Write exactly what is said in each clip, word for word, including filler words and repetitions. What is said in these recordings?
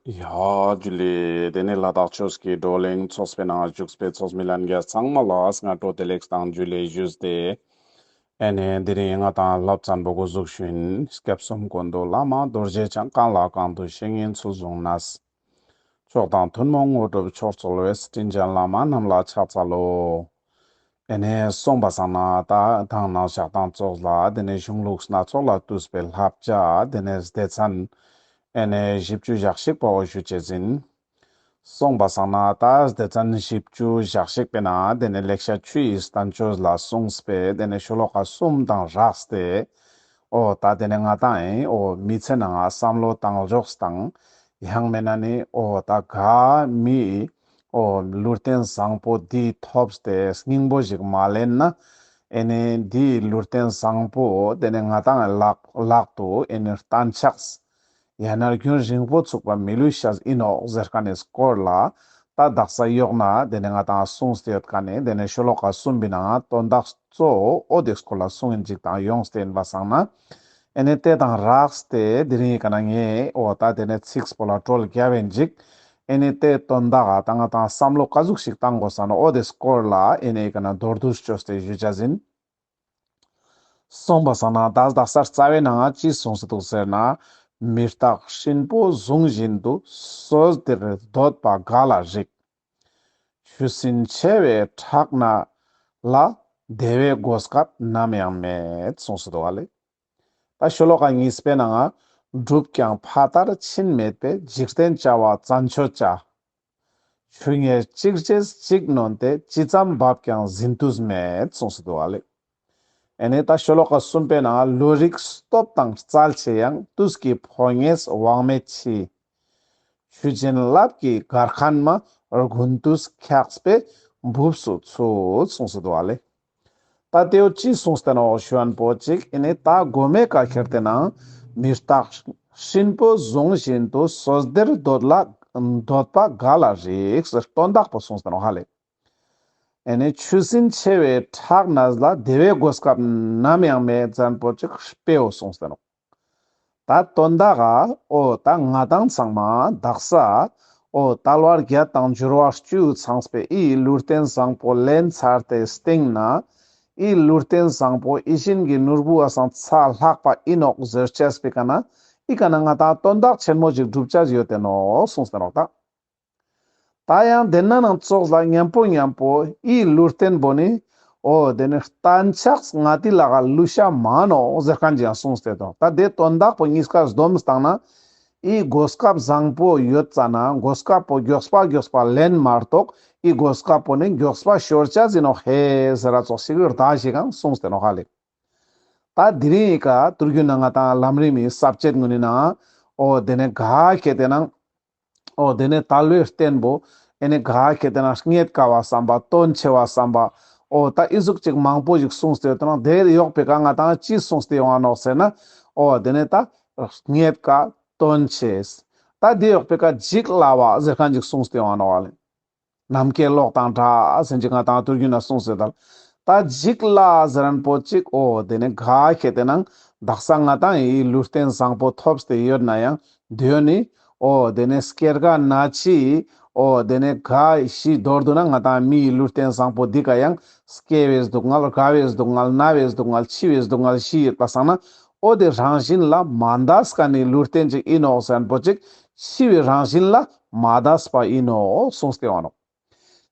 ཡ་ཇུ་ལེ། དེ་ནས་ལ་དྭགས་ཆོས་ཀྱི་བགྲོ་གླེང་ཚོགས་པའི་ནང་བཞུགས་པའི་ཚོགས་མི་ལྷན་རྒྱས་ཚང་མ་ལ་སྔ་དྲོ་བདེ་ལེགས་དང་ཇུ་ལེ་ཞུས་ཏེ། ཨེ་ནས་དེ་རིང་ང་དང་སློབ་ཚན་པོ་འགོ་འཛུགས་ཞུ་ཡིན། སྐྱབས་གསུམ་ཀུན་འདུས་བླ་མ་རྡོ་རྗེ་འཆང་། གང་ལ་གང་འདུལ་བཤེས་གཉེན་ཚུལ་བཟུང་ནས། མཆོག་དང་ཐུན་མོང་དངོས་གྲུབ་མཆོག་སྩོལ་བའི། དྲིན་ཅན་བླ་མ་རྣམས་ལ་ཕྱག་འཚལ་ལོ། ཨེ་ནས་སོང་པ་སང་ན་ད་དང་ནང་ཞག་དང་ཙོགས་ལ་དེ་ནས་གཞུང་ལུགས་སྣ་ཚོགས་ལ་བཏུས་པའི་བསླབ་བྱ་དེ་ནས་སྡེ་ཚན་ཨེ་ནས་བཞི་བཅུ་ཞག་ཞིག་པོ་ཞུ་ཅེས་ཡིན། སོང་པ་སང་ན་ད་སྡེ་ཚན་བཞི་བཅུ་ཞག་ཞིག་པའི་ནང་དེ་ནས་ལེགས་བཤད་ཆུ་ཡི་བསྟན་བཅོས་ལ་གསུངས་པའི་དེ་ནས་ཤོ་ལོ་ཀ་གསུམ་དང་རགས་ཏེ། འོ་ད་དེ་ནས་ང་དང་ཨེ་འོ་མི་ཚེ་ནང་བསམ་བློ་བཏང་ཕྱོགས་དང་། ཡང་མེད་ན་ནི་འོ་ད་ག་མི་འོ་ལུས་རྟེན་བཟང་པོ་འདི་ཐོབ་སྟེ་སྙིང་པོ་ཞིག་མ་ལེན་ན། ཨེ་ནས་འདིའི་ལུས་རྟེན་བཟང་པོ་དེ་ནས་ང་དང་ལག་ལག་ཏུ་ཨེ་ནས་གཏན་ཆགས། ཡང་ན་རྒྱུན་རིང་པོ་ཚུགས་པ་མི་ལུས་ཤེས་ཡིན་ནོག་ཟེར་མཁན་ནི་སྐོར་ལ། ད་དག་ས་ཡོག་ན་དེ་ནས་ང་དང་གསུངས་ཏེ་ཡོད་མཁན་ནི་དེ་ནས་ཤོ་ལོ་ཀ་གསུམ་པའི་ནང་དོན་དག་གཙོ་བོ་འོ་དེ་སྐོར་ལ་གསུངས་ཡིན་ཅིག་དང་ཡོངས་ཏེ་ཡིན་པ་སང་ན། ཨེ་ནས་དེ་དང་རགས་ཏེ་དེ་རིང་ཡི་ཀ་ན་ངས་འོ་ད་དེ་ནས་ཚིགས་པོ་ལ་དྲོལ་རྒྱབ་ཡིན་ཅིག་ཨེ་ནས་དེ་དོན་དག་ག་ད་ང་དང་བསམ་བློ་ག་ཟུག་ཞིག་བཏང་དགོས་ས་ནོག་འོ་དེ་སྐོར་ལ་ཨེ་ནས་ཡི་ཀ་ན་མདོར་བསྡུས་བཅོས་ཏེ་ཞུ་ཅེས་ཡིན། སོང་པ་སང་ན་ད་དག་ས་རྩ་བའི་ནང་ཅི་གསུངས་སེ་འདུག་ཟེར་ན། མི་རྟག་སྲིན་པོ་གཟུངས་བཞིན་དུ། སོས་དལ་འདོད་པ་ག་ལ་རིགས། ཆུ་སྲིན་མཆེ་བའི་ཁྲག་སྣ་ལ། བདེ་བའི་གོ་སྐབས་ནམ་ཡང་མེད། གསུངས་སེ་འདུག་ག་ལེ། ད་ཤོ་ལོ་ཀ་གཉིས་པའི་ནང་། བསྒྲུབས་ཀྱང་ཕ་མཐར་ཕྱིན་མེད་པའི། འཇིག་རྟེན་བྱ་བ་བཙན་བྱོལ་བྱ། ཆུ་ངས་གཅིག་བཅད་གཅིག་ནོན་ཏེ། ཇི་ཙམ་འབབ་ཀྱང་ཟིན་དུས་མེད། གསུངས་སེ་འདུག་ག་ལེ། ཨེ་ནས་ད་ཤོ་ལོ་ཀ་གསུམ་པའི་ནང་། བློ་རིག་སྟོབས་དང་རྩལ་ཆེ་ཡང་། དུས་ཀྱི་ཕོ་ཉས་དབང་མེད་འཆི། ཆུ་སྦྱིན་རླབས་ཀྱི་གར་མཁན་མ། དགུན་དུས་འཁྱགས་པའི་འབུབས་སུ་ཚུད། གསུངས་སེ་འདུག་ག་ལེ། ད་དེའོ་ཅི་གསུངས་ཏེ་ནོག་ཞུ་མཁན་པོ་ཅིག་ཨེ་ནས་ད་མགོ་མའི་ཀ་ཁྱེར་ཏེ་ན། མི་རྟག་སྲིན་པོ་གཟུངས་བཞིན་དུ། སོས་དལ་འདོད་ལ་འདོད་པ་ག་ལ་རིགས་ཟེར་དོན་དག་པོ་གསུངས་ཏེ་ནོག་ག་ལེ། ཨེ་ནས་ཆུ་སྲིན་མཆེ་བའི་ཁྲག་སྣ་ལ། བདེ་བའི་གོ་སྐབས་ནམ་ཡང་མེད་ཟེར་མཁན་པོ་ཅིག་དཔེའོ་གསུངས་ཏེ་ནོག་ད་དོན་དག་ག་འོ་ད་ང་དང་ཚང་མ་དག་ས་འོ་དལ་བ་བརྒྱད་དང་འབྱོར་བ་བཅུ་ཚང་བའི་ཨི་ལུས་རྟེན་བཟང་པོ་ལེན་ཚར་ཏེ་སྟིང་ན། ཨི་ལུས་རྟེན་བཟང་པོ་ཡིད་བཞིན་གྱི་ནོར་བུ་བ་སང་ཆ་ལྷག་པ་ཡིན་ནོག་ཟེར་ཅེས་པའི་ཀ་ན་ཨི་ཀ་ན་ང་དང་དོན་དག་ཆེན་མོ་ཞིག་སྒྲུབ་ཅེས་ཡོད་དེ་ནོག་གསུངས་ཏེ་ནོག་ད། ད་ཡང་དེ་ན་ནང་ཙོགས་ལ་མཉམ་པོ་མཉམ་པོ་ཨི་ལུས་རྟེན་པོ་ནི་འོ་དེ་ནི་གཏན་ཆགས་ང་ཏི་ལ་ག་ལུས་ཤ་མ་ནོག་ཟེར་མཁན་ཅིག་ཡང་གསུངས་ཏེ་དོ། ད་དེ་དོན་དག་པོ་གཉིས་ཀ་སྡོམ་བཏང་ན་ཨི་གོ་སྐབས་བཟང་པོ་ཡོད་ཙ་ན་གོ་སྐབས་པོ་མགྱོགས་པ་མགྱོགས་པ་ལེན་མ་གཏོགས་ཨི་གོ་སྐབས་པོ་ནི་མགྱོགས་པ་ཤོར་ཅེས་ཡིན་ནོག་ཧེ་ཟེར་ར་ཙོགས་ཤིག་རྡ་ཞིག་ཡང་གསུངས་ཏེ་ནོག་ཧ་ལེ། ད་དེ་རིང་ཡི་ཀ་དུས་རྒྱུན་ན་ང་དང་ལམ་རིམ་མི་ས་བཅད་ངོ་ནི་ན་འོ་དེ་ནི་ག་ཁེ་ཏེ་ན། འོ་དེ་ནས་དལ་བའི་རྟེན་པོ་ཨེ་ནི་ག་ཁེ་ཏེ་ན་རྙེད་དཀའ་བ་བསམ་པ་དོན་ཆེ་བ་བསམ་པ། འོ་ད་ཨི་ཟུག་ཅིག་མང་པོ་ཞིག་གསུངས་ཏེ་ཡོད་དེ་ནང་དེ་ཡོག་པའི་ཀ་ང་དང་ཅི་གསུངས་ཏེ་ཡོང་ང་ནོག་ཟེར་ན། འོ་དེ་ནས་ད་རྙེད་དཀའ་དོན་ཆེ། ད་དེ་ཡོག་པའི་ཀ་འཇིག་སླ་བ་ཟེར་མཁན་ཅིག་གསུངས་ཏེ་ཡོང་ང་ནོག་ལེ། ནམ་མཁའི་གློག་དང་འདྲ་ཟེར་ཅིག་ང་དང་དུས་རྒྱུན་ན་གསུངས་ཏེ་དལ། ད་འཇིག་སླ་ཟེར་མཁན་པོ་ཅིག་འོ་དེ་ནས་ག་ཁེ་ཏེ་ན་དག་ས་ང་དང་ཡི་ལུས་རྟེན་བཟང་པོ་ཐོབ་སྟེ་ཡོད་ན་ཡང་དེ་ནི་འོ་དེ་ནས་སྐྱེ་རྒ་ན་འཆི་འོ་དེ་ནས་ག་ཤི་མདོར་བསྡུ་ན་ང་དང་མིའི་ལུས་རྟེན་བཟང་པོ་འདི་ཀ་ཡང་སྐྱེ་བའི་སྡུག་བསྔལ་རྒ་བའི་སྡུག་བསྔལ་ན་བའི་སྡུག་བསྔལ་འཆི་བའི་སྡུག་བསྔལ་ཞི་ཡོད་པ་སང་ན་འོ་དེ་རང་བཞིན་ལ་མ་འདས་མཁན་ནི་ལུས་རྟེན་ཅིག་ཡིན་ནོག་ཟེར་མཁན་པོ་ཅིག་འཆི་བའི་རང་བཞིན་ལ་མ་འདས་པ་ཡིན་ནོག་གསུངས་ཏེ་ཡོང་ང་ནོག་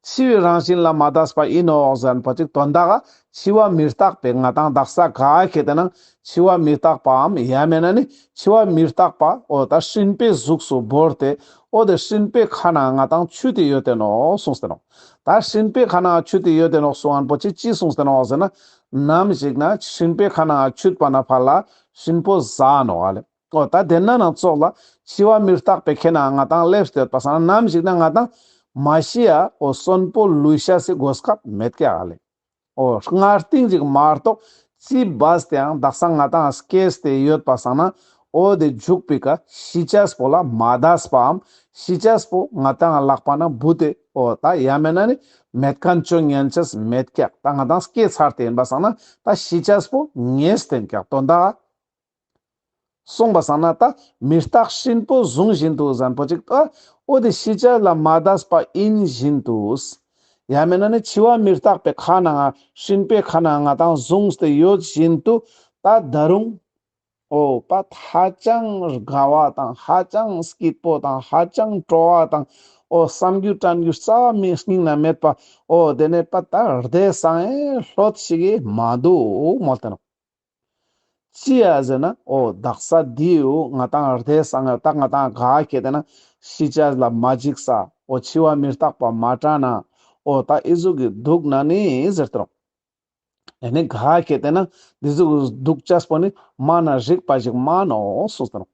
འཆི་བའི་རང་བཞིན་ལ་མ་འདས་པ་ཡིན་ནོག་ཟེར་མཁན་པོ་ཅིག་དོན་དག་ག་འཆི་བ་མི་རྟག་པའི་ང་དང་དག་ས་ག་ཁེ་ཏེ་ན་འཆི་བ་མི་རྟག་པའམ་ཡང་མེད་ན་ནི་འཆི་བ་མི་རྟག་པ་འོ་ད་སྲིན་པོའི་གཟུགས་སུ་བོར་ཏེ་འོ་དེ་སྲིན་པོའི་ཁ་ནང་ང་དང་ཆུད་དེ་ཡོད་དེ་ནོག་གསུངས་ཏེ་ནོག་ད་སྲིན་པོའི་ཁ་ནང་ཆུད་དེ་ཡོད་དེ་ནོག་གསུང་མཁན་པོ་ཅིག་ཅི་གསུངས་ཏེ་ནོག་ཟེར་ན། ནམ་ཞིག་ན་སྲིན་པོའི་ཁ་ནང་ཆུད་པ་ན་ཕར་ལ་སྲིན་པོ་ཟ་ནོག་ལེ། འོ་ད་དེ་ན་ནང་ཙོགས་ལ་འཆི་བ་མི་རྟག་པའི་ཁ་ནང་ང་དང་སླེབས་ཏེ་ཡོད་པ་སང་ན་ནམ་ཞིག་ན་ང་དང་མ་ཤི་ཡ་འོ་གསོན་པོ་ལུས་ཤ་སི་གོ་སྐབས་མེད་ཀྱག་ལེ། འོ་སྔ་རྟིང་ཅིག་མ་གཏོགས་རྩིས་སྦས་ཏེ་ཡང་དག་ས་ང་དང་སྐྱེས་ཏེ་ཡོད་པ་སང་ན་འོ་དེ་འཇུག་པའི་ཀ་ཤི་ཅེས་པོ་ལ་མ་འདས་པའམ་ཤི་ཅེས་པོ་ང་དང་ལག་པ་ན་བུད་དེ་འོ་ད་ཡང་མེད་ན་ནི་མེད་མཁན་ཅོ་ཉན་ཅེས་མེད་ཀྱག་ད་ང་དང་སྐྱེས་ཚར་ཏེ་ཡིན་པ་སང་ན་ད་ཤི་ཅེས་པོ་ངེས་ཏེ་ཡིན་ཀྱག་དོན་དག་སོང་པ་སང་ན་ད་མི་རྟག་སྲིན་པོ་བཟུང་བཞིན་དུ་ཟེར་ཁན་པོ་ཅིག་ད་འོ་དེ་ཤི་ཆ་ལ་མ་འདས་པ་ཨིན་བཞིན་དུ། ཡང་མེད་ན་ནི་འཆི་བ་མི་རྟག་པའི་ཁ་ནང་ང་སྲིན་པོའི་ཁ་ནང་ང་ང་ཏང་བཟུང་སྟེ་ཡོད་བཞིན་དུ་ད་ད་རུང་འོ་པ་ཧ་ཅང་དགའ་བ་དང་ཧ་ཅང་སྐྱིད་པོ་དང་ཧ་ཅང་སྤྲོ་བ་དང་འོ་བསམ་རྒྱུ་དྲན་རྒྱུ་རྩ་བ་མི་སྙིང་ན་མེད་པ། འོ་དེ་ནས་པ་ད་བདེ་སང་ཨེ་ལྷོད་ཤིག་གི་མ་འདུག་མོལ་ཏེ་ནོག་ཅི་ཡ་ཟེར་ན་འོ་དག་ས་དེའུ་ང་ཏང་བདེ་སང་ད་ང་ཏང་ག་ཁེ་ཏེ་ན་ཤི་ཆ་ལ་མ་འཇིགས་ས། འོ་འཆི་བ་མི་རྟག་པ་མ་དྲན་ན་འོ་ད་ཨི་ཟུག་གི་འདུག་ན་ནི་ཟེར་ཏེ་རོག་ཨེ་ནི་ག་ཁེ་ཏེ་ན་འདི་ཟུག་འདུག་ཅེས་པོ་ནི་མ་ན་རིག་པ་ཞིག་མ་ནོག་གསུངས་ཏེ་རོག་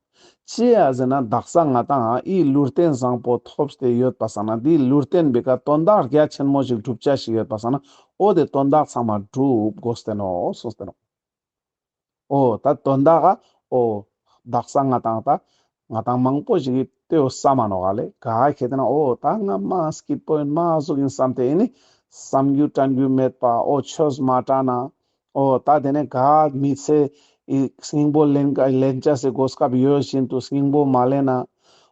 ཅི་ཡ་ཟེར་ན་དག་ས་ང་ཏང་ཨི་ལུས་རྟེན་བཟང་པོ་ཐོབ་སྟེ་ཡོད་པ་སང་ན་འདི་ལུས་རྟེན་པོའི་ཀ་དོན་དག་རྒྱ་ཆེན་མོ་ཞིག་སྒྲུབ་ཅེས་ཞིག་ཡོད་པ་སང་ན་འོ་དེ་དོན་དག་ཚང་མ་སྒྲུབ་དགོས་ཏེ་ནོག་གསུངས་ཏེ་ནོག་འོ་ད་དོན་དག་ག་འོ་དག་ས་ང་ཏང་ད་ང་ཏང་མང་པོ་ཞིག་གི་ལྟོས་བསམ་མ་ནོག་ག་ལེ། ག་ཁེ་ཏེ་ན་འོ་ད་ང་མ་སྐྱིད་པོ་ཨིན་མ་ཟུག་ཨིན་བསམ་སྟེ་ཨེ་ནི་བསམ་རྒྱུ་དྲན་རྒྱུ་མེད་པ། འོ་ཆོས་མ་དྲན་ན། འོ་ད་དེ་ནས་ག་མི་ཚེ་ཨི་སྙིང་པོ་ལེན་ལེན་ཅེས་སི་གོ་སྐབས་ཡོད་བཞིན་དུ་སྙིང་པོ་མ་ལེན་ན།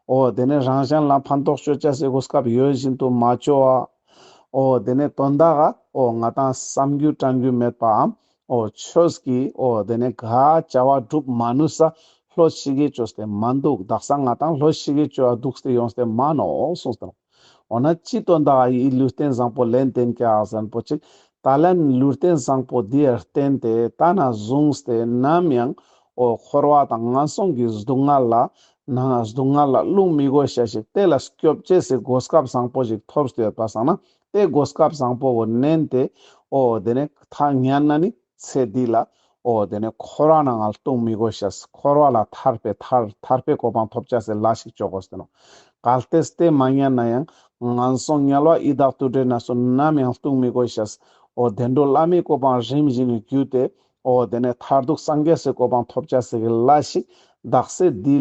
འོ་དེ་ནས་རང་གཞན་ལ་ཕན་ཐོགས་ཅོ་ཅེས་སི་གོ་སྐབས་ཡོད་བཞིན་དུ་མ་ཅོ་བ། འོ་དེ་ནས་དོན་དག་ག་འོ་ང་ཏང་བསམ་རྒྱུ་དྲན་རྒྱུ་མེད་པའམ། འོ་ཆོས་ཀྱི་འོ་དེ་ནས་ག་བྱ་བ་སྒྲུབ་མ་ནུས་ས་ལྷོད་ཤིག་གི་ཅོས་ཏེ་མ་འདུག་དག་ས་ང་ཏང་ལྷོད་ཤིག་གི་ཅོ་འདུག་སྟེ་ཡོངས་ཏེ་མ་ནོག་གསུངས་ཏེ་ནོག་འོ་ན་ཅི་དོན་དག་ག་ཡི་ལུས་རྟེན་བཟང་པོ་ལེན་ཏེན་ཀྱག་ཟེར་ཁན་པོ་ཅིག་ད་ལན་ལུས་རྟེན་བཟང་པོ་འདི་ཡར་བརྟེན་ཏེ་ད་ན་བཟུང་སྟེ་ནམ་ཡང་འོ་འཁོར་བ་དང་ངན་སོང་གི་སྡུག་བསྔལ་ལ་ནང་སྡུག་བསྔལ་ལ་ལྷུང་མི་དགོས་ཤེས་ཤིག་དེ་ལ་སྐྱོབ་ཅེས་སི་གོ་སྐབས་བཟང་པོ་ཞིག་ཐོབ་སྟེ་ཡོད་པ་སང་ན་དེ་གོ་སྐབས་བཟང་པོ་བོ་ནན་ཏེ་འོ་དེ་ནས་ཐ་ཉན་ན་ནི་ཚེ་འདི་ལ་འོ་དེ་ནས་འཁོར་བ་ནང་ལ་ལྟུང་མི་དགོས་ཤེས། འཁོར་བ་ལ་ཐར་པའི་ཐར་ཐར་པའི་གོ་འཕང་ཐོབ་ཅེས་སི་ལ་ཞིག་ཅོ་དགོས་ཏེ་ནོག་གལ་ཏེ་དེ་མ་ཉན་ན་ཡང་ངན་སོང་དམྱལ་བ་ཡི་དྭགས་དུད་འགྲོའི་གནས་སུ་ནམ་ཡང་ལྟུང་མི་དགོས་ཤེས། འོ་བདེ་འགྲོ་ལྷ་མིའི་གོ་འཕང་རིམ་བཞིན་བརྒྱུད་དེ་འོ་དེ་ནས་མཐར་ཐུག་སངས་རྒྱས་སི་གོ་འཕང་ཐོབ་ཅེས་སི་ལ་ཞིག་དག་ས་འདི་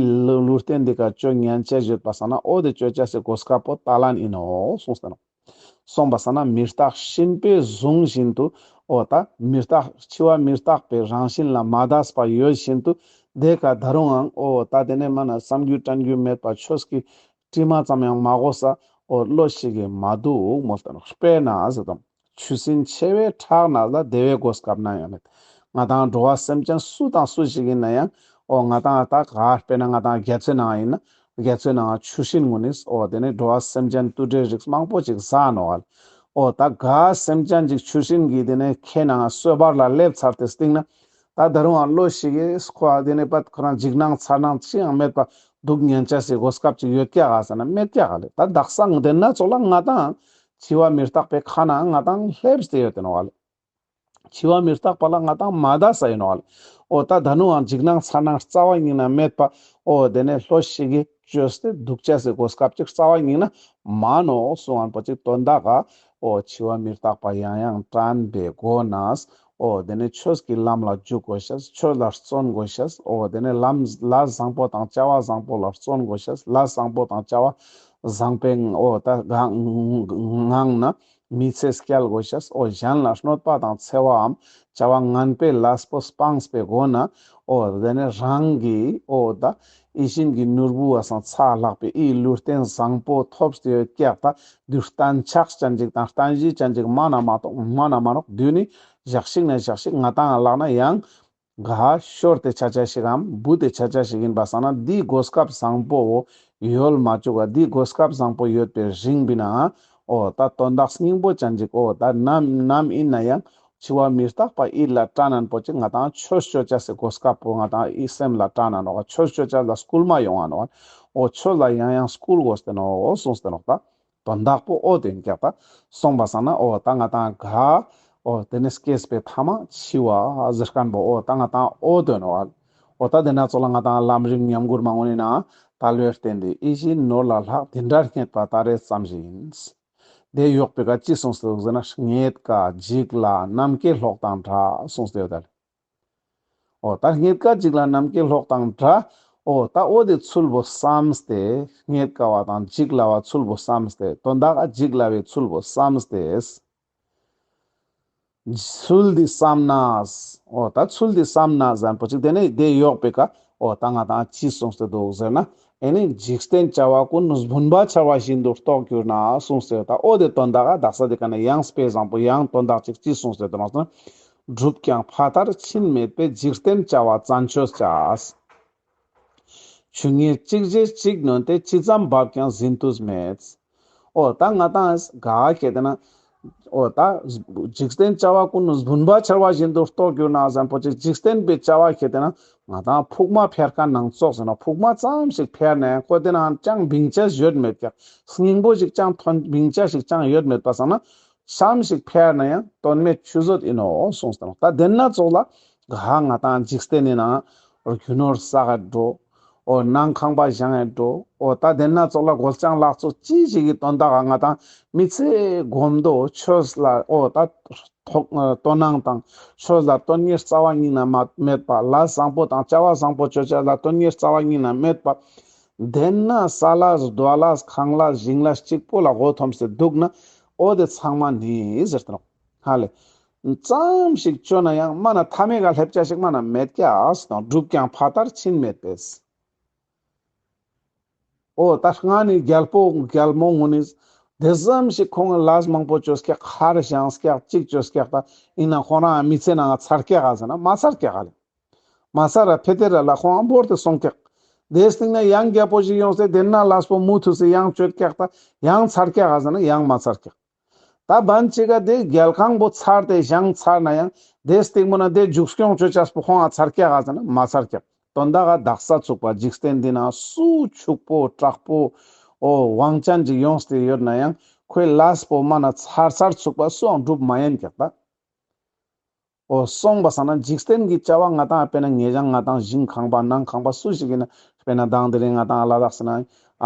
ལུས་རྟེན་འདི་ཀ་ཅོ་ཉན་ཅེས་ཡོད་པ་སང་ན་འོ་དེ་ཅོ་ཅེས་སི་གོ་སྐབས་པོ་ད་ལན་ཨིན་ནོག་གསུངས་ཏེ་ནོག་སོང་པ་སང་ན་མི་རྟག་སྲིན་པོས་བཟུང་བཞིན་དུ། འོ་ད་མི་རྟག་འཆི་བ་མི་རྟག་པའི་རང་བཞིན་ལ་མ་འདས་པ་ཡོད་བཞིན་དུ། དེ་ཀ་ད་རུང་ཡང་འོ་ད་དེ་ནས་མ་ན་བསམ་རྒྱུ་དྲན་རྒྱུ་མེད་པ་ཆོས་ཀྱི་དྲི་མ་ཙམ་ཡང་མ་གོས་ས་འོ་ལྷོད་ཤིག་གི་མ་འདུག་མོལ་ཏེ་ནོག་དཔེར་ན་ཟེར་དང་ཆུ་སྲིན་མཆེ་བས་ཁྲག་ནགས་ལ་བདེ་བའི་གོ་སྐབས་ནམ་ཡང་མེད། ང་ཏང་འགྲོ་བ་སེམས་ཅན་སུ་དང་སུ་ཞིག་ཨིན་ན་ཡང་འོ་ང་ཏང་ད་ག་དཔེར་ན་ང་ཏང་རྒྱ་མཚོའི་ནང་ཨིན་ན། རྒྱ་མཚོའི་ནང་ཆུ་སྲིན་ངོ་ནི་འོ་དེ་ནས་འགྲོ་བ་སེམས་ཅན་དུད་འགྲོའི་རིགས་མང་པོ་ཅིག་ཟ་ནོག་ག་ལེ། འོ་ད་ག་སེམས་ཅན་ཅིག་ཆུ་སྲིན་གྱི་དེ་ནས་ཁའི་ནང་གསོད་པ་ལ་སླེབས་ཚར་ཏེ་སྟིང་ན་ད་ད་རུང་ཡང་ལྷོད་ཤིག་གི་ཁོ་དེ་ནས་པད་ཁོ་རང་འཇིགས་སྣང་ཚ་སྣང་ཅི་ཡང་མེད་པ་འདུག་ཉན་ཅེས་སི་གོ་སྐབས་ཅིག་ཡོད་ཀྱག་ག་ཟེར་ན་མེད་ཀྱག་ག་ལེ། ད་དག་ས་དེ་ན་ཙོགས་ལ་ང་ཏང་འཆི་བ་མི་རྟག་པའི་ཁ་ནང་ང་ཏང་སླེབས་ཏེ་ཡོད་དེ་ནོག་ག་ལེ། འཆི་བ་མི་རྟག་པ་ལ་ང་ཏང་མ་འདས་ས་ཨིན་ནོག་ག་ལེ། འོ་ད་ད་རུང་ཡང་འཇིགས་སྣང་ཚ་སྣང་རྩ་བ་ཉིད་ནས་མེད་པ། འོ་དེ་ནས་ལྷོད་ཤིག་གི་ཅོས་ཏེ་འདུག་ཅེས་སི་གོ་སྐབས་ཅིག་རྩ་བ་ཉིད་ནས་མ་ནོག་གསུང་ངན་པོ་ཅིག་དོན་དག་ག་འོ་འཆི་བ་མི་རྟག་པ་ཡང་ཡང་དྲན་པའི་སྒོ་ནས། འོ་དེ་ནས་ཆོས་ཀྱི་ལམ་ལ་འཇུག་དགོས་ཤེས། ཆོས་ལ་བརྩོན་དགོས་ཤེས། འོ་དེ་ནས་ལམ་ལས་བཟང་པོ་དང་བྱ་བ་བཟང་པོ་ལ་བརྩོན་དགོས་ཤེས། ལས་བཟང་པོ་དང་བྱ་བ་བཟང་པོའི་འོ་ད་ངང་ན་མི་ཚེ་སྐྱེལ་དགོས་ཤེས། འོ་གཞན་ལ་གནོད་པ་དང་འཚེ་བའམ་བྱ་བ་ངན་པའི་ལས་པོ་སྤངས་པའི་སྒོ་ནས། འོ་དེ་ནས་རང་གི་འོ་ད་ཡིད་བཞིན་གྱི་ནོར་བུ་བ་སང་ཚ་ལྷག་པའི་ཨི་ལུས་རྟེན་བཟང་པོ་ཐོབ་སྟེ་ཡོད་ཀྱག་ད་དུས་གཏན་ཆགས་ཅན་ཅིག་དང་གཏན་གཞི་ཅན་ཅིག་མ་ན་མ་གཏོགས་མ་ན་མ་ནོག་དུས་ནི་ཞག་ཞིག་ན་ཞག་ཞིག་ང་ཏང་ལག་ན་ཡང་ག་ཤོར་ཏེ་ཆ་ཆ་ཞིག་གམ་བུད་དེ་ཆ་ཆ་ཞིག་ཨིན་པ་སང་ན་འདི་གོ་སྐབས་བཟང་པོ་ཡོལ་མ་བཅུག་ག་འདི་གོ་སྐབས་བཟང་པོ་ཡོད་པའི་རིང་པོའི་ནང་འོ་ད་དོན་དག་སྙིང་པོ་ཅན་ཅིག་འོ་ད་ནམ་ནམ་ཨིན་ན་ཡང་འཆི་བ་མི་རྟག་པ་ཡིད་ལ་དྲན་ན་པོ་ཅིག་ང་ཏང་ཆོས་ཅོ་ཅེས་སི་གོ་སྐབས་པོ་ང་ཏང་ཡིད་སེམས་ལ་དྲན་ན་ནོག་ཆོས་ཅོ་ཅེས་ལ་སྐུལ་མ་ཡོང་ང་ནོག་འོ་ཆོས་ལ་ཡང་ཡང་སྐུལ་དགོས་ཏེ་ནོག་འོ་གསུངས་ཏེ་ནོག་ད། དོན་དག་པོ་འོ་དེ་ཨིན་ཀྱག་ད། སོང་པ་སང་ན་འོ་ད་ང་ཏང་ག་འོ་དེ་ནས་སྐྱེས་པའི་ཐ་མ་འཆི་བ་ཟེར་ཁན་པོ་འོ་ད་ང་ཏང་འོ་དོན་འོ། འོ་ད་དེ་ན་ཙོགས་ལ་ང་ཏང་ལམ་རིམ་ཉམས་མགུར་མ་ངོ་ནི་ན་དལ་བའི་རྟེན་འདི་ཡིད་བཞིན་ནོར་ལས་ལྷག་འདི་འདྲ་རྙེད་པ་ད་རེས་ཙམ་ཞིག་ཡིན། དེ་ཡོག་པའི་ཀ་ཅི་གསུངས་སོ་ཟེར་ན་རྙེད་དཀའ་འཇིག་སླ་ནམ་མཁའི་གློག་དང་འདྲ་གསུངས་ཏེ་ཡོད་ད། འོ་ད་རྙེད་དཀའ་འཇིག་སླ་ནམ་མཁའི་གློག་དང་འདྲ། འོ་ད་འོ་དེ་ཚུལ་བོ་བསམས་ཏེ་རྙེད་དཀའ་བ་དང་འཇིག་སླ་བ་ཚུལ་བོ་བསམས་ཏེ་དོན་དག་འཇིག་སླ་བའི་ཚུལ་བོ་བསམས་ཏེ། ཚུལ་འདི་བསམ་ན། འོ་ད་ཚུལ་འདི་བསམ་ན་ཟེར་ཁན་པོ་ཅིག་དེ་ནས་དེ་ཡོག་པའི་ཀ་ འོ་ད་ང་ཏང་ཅི་གསུངས་ཏེ་འདུག་ཟེར་ན། ཨེ་ནི་འཇིག་རྟེན་བྱ་བ་ཀུན་བུམ་པ་འཆར་བ་བཞིན་དུ་རྟོགས་གྱུར་ན་གསུངས་ཏེ་ཡོད། ད་འོ་དེ་དོན་དག་ག་དག་ས་དེ་ཀ་ནས་ཡང་དཔེ་བཟང་པོ་ཡང་དོན་དག་ཅིག་ཅི་གསུངས་ཏེ་འདུག་ཟེར་ན། འགྲུབ་ཀྱང་ཕ་མཐར་ཕྱིན་མེད་པས། འཇིག་རྟེན་བྱ་བ་བཙན་ཆོད་བྱ། ཆུ་ངེས་གཅིག་བརྗེས་གཅིག་ནོན་ཏེ། ཅི་ཙམ་འབབ་ཀྱང་ཟིན་དུ་མེད། འོ་ད་ང་ཏང་ག་ཁེ་ཏེ་ན། འོ་ད་འཇིག་རྟེན་བྱ་བ་ཀུན་བུམ་པ་འཆར་བ་བཞིན་དུ་རྟོགས་གྱུར་ན་ཟེར་པོ་ཅིག་འཇིག་རྟེན་པའི་བྱ་བ་ཁེ་ཏེ་ན་ང་ཏང་ཕུག་མ་ཕེར་ཁ་ནང་ཙོགས་ཟེར་ན། ཕུག་མ་ཙམ་ཞིག་ཕེར་ན་ཡང་ཁོ་དེ་ནང་ཅང་བིང་ཆ་ཡོད་མེད་ཀྱག། སྙིང་པོ་ཞིག་ཅང་ཐོན་བིང་ཆ་ཞིག་ཅང་ཡོད་མེད་པ་སང་ན། ཙམ་ཞིག་ཕེར་ན་ཡང་དོན་མེད་ཆུད་ཟོས་ཨིན་ནོག་གསུངས་ཏེ་ནོག། ད་དེ་ན་ཙོགས་ལ་ག་ང་ཏང་འཇིག་རྟེན་ནི་ནང་རྒྱུ་ནོར་བསགས་འགྲོ། འོ་ནང་ཁང་པ་བཞེངས་འགྲོ། འོ་ད་དེ་ན་ཙོགས་ལ་སྒོ་ལྕང་ལག་ཚོ་ཅི་ཞིག་གི་དོན་དག་ག་ང་ཏང་མི་ཚེ་གོམ་དོ་ཆོས་ལ་འོ་ད་དོ་སྣང་དང་ཆོས་ལ་དོན་གཉེར་རྩ་བ་ཉིད་ནས་མ་མེད་པ། ལས་བཟང་པོ་དང་བྱ་བ་བཟང་པོ་ཅོ་ཅེས་ལ་དོན་གཉེར་རྩ་བ་ཉིད་ནས་མེད་པ། དེ་ན་ས་ལས་རྡོ་ལས་ཁང་ལས་ཞིང་ལས་གཅིག་པོ་ལ་མགོ་འཐོམས་ཏེ་འདུག་ན། འོ་དེ་ཚང་མ་ནི་ཟེར་ཏེ་ནོག། ཧ་ལེ། ཙམ་ཞིག་ཅོ་ན་ཡང་མ་ན་མཐའ་མའི་ཀ་སླེབ་ཆ་ཞིག་མ་ན་མེད་ཀྱག་ཟེར་ཏེ་ནོག། འགྲུབ་ཀྱང་ཕ་མཐར་ཕྱིན་མེད་པས། འོ་ད་སྔ་ནི་རྒྱལ་པོ་རྒྱལ་མོ་ངུ་ནི་དེ་ཙམ་ཞིག་ཁོང་ལས་མང་པོ་ཅོས་ཀྱག། མཁར་བཞེངས་ཀྱག། ཅིག་ཅོས་ཀྱག། ད་ཨིན་ན་ཁོང་རང་མི་ཚེ་ནང་ཚར་ཀྱག་ག་ཟེར་ན་མ་ཚར་ཀྱག་ག་ལེ། མ་ཚར་ར་ཕེ་ཏེ་ར་ལ་ཁོང་ཨ་བོར་ཏེ་སོང་ཀྱག། དེའི་སྟིང་ན་ཡང་རྒྱལ་པོ་ཞིག་ཡོངས་ཏེ་དེ་ན་ལས་པོ་མུ་མཐུད་དེ་ཡང་ཅོས་ཀྱག། ད་ཡང་ཚར་ཀྱག་ག་ཟེར་ན་ཡང་མ་ཚར་ཀྱག། ད་བན་ཅིག་ག་དེ་རྒྱལ་ཁང་པོ་ཚར་ཏེ་བཞེངས་ཚར་ན་ཡང་དེའི་སྟིང་མོ་ན་དེ་མཇུག་སྐྱོང་ཅོ་ཅེས་པོ་ཁོང་ང་ཚར་ཀྱག་ག་ཟེར་ན་མ་ཚར་ཀྱག། དོན་དག་ག་དག་ས་ཚུག་པ་འཇིག་རྟེན་འདི་ན་སུ་ཕྱུག་པོ་དྲག་པོ་འོ་དབང་ཅན་ཅིག་ཡོངས་ཏེ་ཡོད་ན་ཡང་ཁོའི་ལས་པོ་མ་ན་ཚར་ཚར་ཚུག་པ་སུའང་འགྲུབ་མ་ཉན་ཀྱག་ད། འོ་སོང་པ་སང་ན་འཇིག་རྟེན་གྱི་བྱ་བ་ང་ཏང་དཔེར་ན་ཉེ་ཞང་ང་ཏང་ཞིང་ཁང་པ་ནང་ཁང་པ་སུ་ཞིག་ཡིན་ན་དཔེར་ན་དང་དེ་རིང་ང་ཏང་ལ་དྭགས་སི་ན་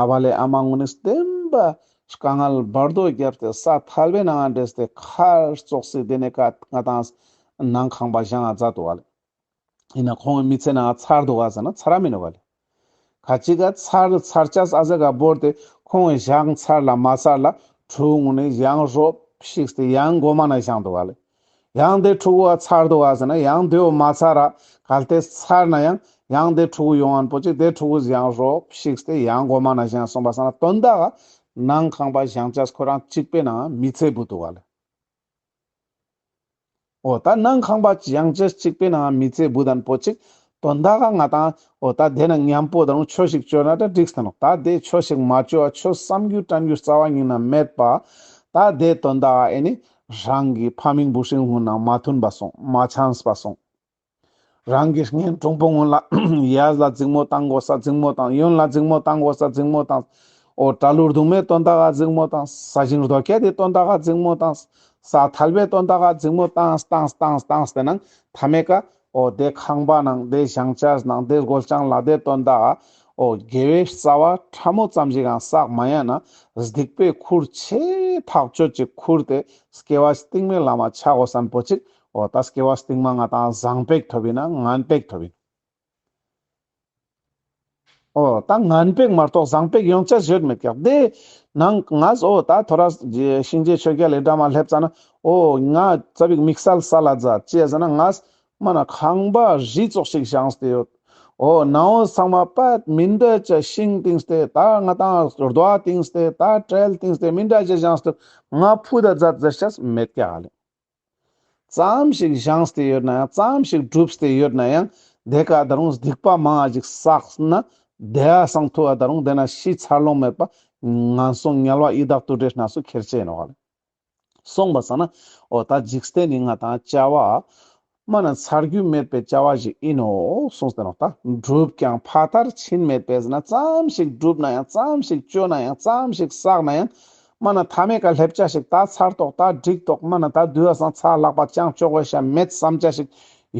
ཨ་བ་ལེ་ཨ་མ་ངུ་ནི་བདེན་པ་དཀའ་ངལ་བར་དོ་བརྒྱབ་སྟེ་ས་ཐལ་བའི་ནང་འདྲེས་ཏེ་ཁར་ཙོགས་སི་དེ་ནས་ཀ་ང་ཏང་ནང་ཁང་པ་བཞེངས་ང་མཛད་དུག་ག་ལེ། ཡིན་ན་ཁོང་གི་མི་ཚེ་ནང་ཚར་དུག་ག་ཟེར་ན་ཚར་ར་མི་ནུག་ག་ལེ། ཁ་ཅིག་ག་ཚར་ཚར་ཆས་ཨ་ཟེ་ག་བོར་ཏེ་ཁོང་གི་བཞེངས་ཚར་ལ་མ་ཚར་ལ་ཕྲུ་གུ་ངུ་ནི་ཡང་རོབ་ཤིགས་ཏེ་ཡང་གོ་མ་ན་བཞེངས་དུག་ག་ལེ། ཡང་དེ་ཕྲུ་གུ་ག་ཚར་དུག་ག་ཟེར་ན་ཡང་དེའོ་མ་ཚར་ར་གལ་ཏེ་ཚར་ན་ཡང་ཡང་དེ་ཕྲུ་གུ་ཡོང་ངན་པོ་ཅིག་དེ་ཕྲུ་གུ་ཡང་རོབ་ཤིགས་ཏེ་ཡང་གོ་མ་ན་བཞེངས་སོང་པ་སང་ན་དོན་དག་ག་ནང་ཁང་པ་བཞེངས་ཆས་ཁོ་རང་གཅིག་པའི་ནང་མི་ཚེ་བུད་དུག་ག་ལེ། འོ་ད་ནང་ཁང་པ་བཞེངས་ཆས་གཅིག་པའི་ནང་མི་ཚེ་བུད་དན་པོ་ཅིག་དོན་དག་ག་ང་ཏང་འོ་ད་དེ་ན་མཉམ་པོ་ད་རུང་ཆོས་ཤིག་ཅོ་ན་ད་འགྲིག་སྟེ་ནོག། ད་དེ་ཆོས་ཤིག་མ་ཅོ་བ་ཆོས་བསམ་རྒྱུ་དྲན་རྒྱུ་རྩ་བ་ཉིད་ནས་མེད་པ། ད་དེ་དོན་དག་ག་ཨེ་ནི་རང་གི་ཕ་མིང་བུ་སྲིང་ངུ་ནང་མ་མཐུན་པ་སོང་མ་འཆམས་པ་སོང་། རང་གི་གཉེན་དྲུང་པོ་ངུ་ལ་ཡས་ལ་འཛིང་མོ་བཏང་དགོས་ས་འཛིང་མོ་བཏང་། ཡོན་ལ་འཛིང་མོ་བཏང་དགོས་ས་འཛིང་མོ་བཏང་། འོ་དྲ་ལུར་རྡུང་མའི་དོན་དག་ག་འཛིང་མོ་བཏང་། ས་ཞིང་རྡོ་སྐྱ་དེ་དོན་དག་ག་འཛིང་མོ་བཏང་། ས་ཐལ་བའི་དོན་དག་ག་འཛིང་མོ་བཏང་བཏང་བཏང་བཏང་སྟེ་ནང་མཐའ་མའི་ཀ་འོ་དེ་ཁང་པ་ནང་དེ་བཞེངས་ཆས་ནང་དེ་སྒོ་ལྕང་ལ་དེ་དོན་དག་ག་འོ་དགེ་བའི་རྩ་བ་ཕྲ་མོ་ཙམ་ཞིག་ཡང་བསགས་མ་ཡིན་ན་སྡིག་པའི་ཁུར་ཆེ་ཐག་ཆོད་ཅིག་ཁུར་ཏེ་སྐྱེ་བ་སྟིང་མའི་ལམ་མ་ཆ་དགོས་སན་པོ་ཅིག། འོ་ད་སྐྱེ་བ་སྟིང་མ་ང་ཏང་བཟང་པེག་ཐོབ་ཡིན་ན་ངན་པེག་ཐོབ་ཡིན། འོ་ད་ངན་པེག་མ་གཏོགས་བཟང་པེག་ཡོང་ཆ་ཡོད་མེད་ཀྱག། དེ་ནང་ང་འོ་ད་ཐོ་རས་གཤིན་རྗེ་ཆོས་རྒྱལ་ལི་སྒྲ་མ་སླེབས་ཙ་ན་འོ་ང་ཙ་པིག་དམིགས་བསལ་ས་ལ་མཛད་ཅི་ཟེར་ན་ང་མ་ན་ཁང་པ་རི་ཙོགས་ཤིག་བཞེངས་ཏེ་ཡོད། འོ་ནང་འོ་ཚང་མ་པད་མི་འདྲ་ཅིག་ཤིང་བཏིངས་ཏེ་ད་ང་ཏང་རྡོ་བཏིངས་ཏེ་ད་དྲེལ་བཏིངས་ཏེ་མི་འདྲ་ཅིག་བཞེངས་ཏེ་ང་ཕུད་ད་མཛད་ཟེར་ཆ་མེད་ཀྱག་ལེ། ཙམ་ཞིག་བཞེངས་ཏེ་ཡོད་ན་ཡང་ཙམ་ཞིག་བསྒྲུབས་ཏེ་ཡོད་ན་ཡང་དེ་ཀ་ད་རུང་སྡིག་པ་མང་ང་ཞིག་བསགས་ན་དེ་ཨ་སང་ཐུ་ཨ་ད་རུང་དེ་ན་ཤི་འཚར་ལོངས་མེད་པ་ངན་སོང་དམྱལ་བ་ཡི་དྭགས་དུད་འགྲོའི་གནས་སུ་ཁྱེར་ཆ་ཡིན་ནོག་ལེ། སོང་པ་སང་ན་འོ་ད་འཇིག་རྟེན་ནི་ང་ཏང་བྱ་བ་མ་ན་ཚར་རྒྱུ་མེད་པའི་བྱ་བ་ཞིག་ཡིན་ནོག་གསུངས་ཏེ་ནོག། ད་འགྲུབ་ཀྱང་ཕ་མཐར་ཕྱིན་མེད་པས་ཟེར་ན་ཙམ་ཞིག་བསྒྲུབས་ན་ཡང་ཙམ་ཞིག་ཅོ་ན་ཡང་ཙམ་ཞིག་བསགས་ན་ཡང་མ་ན་མཐའ་མའི་ཀ་སླེབ་ཆ་ཞིག་ད་ཚར་ཏོག་ད་འགྲིག་ཏོག་མ་ན་ད་དུས་ཨ་སང་ཚ་ལག་པ་ཅང་ཅོ་དགོས་ཤ་མེད་བསམ་ཆ་ཞིག་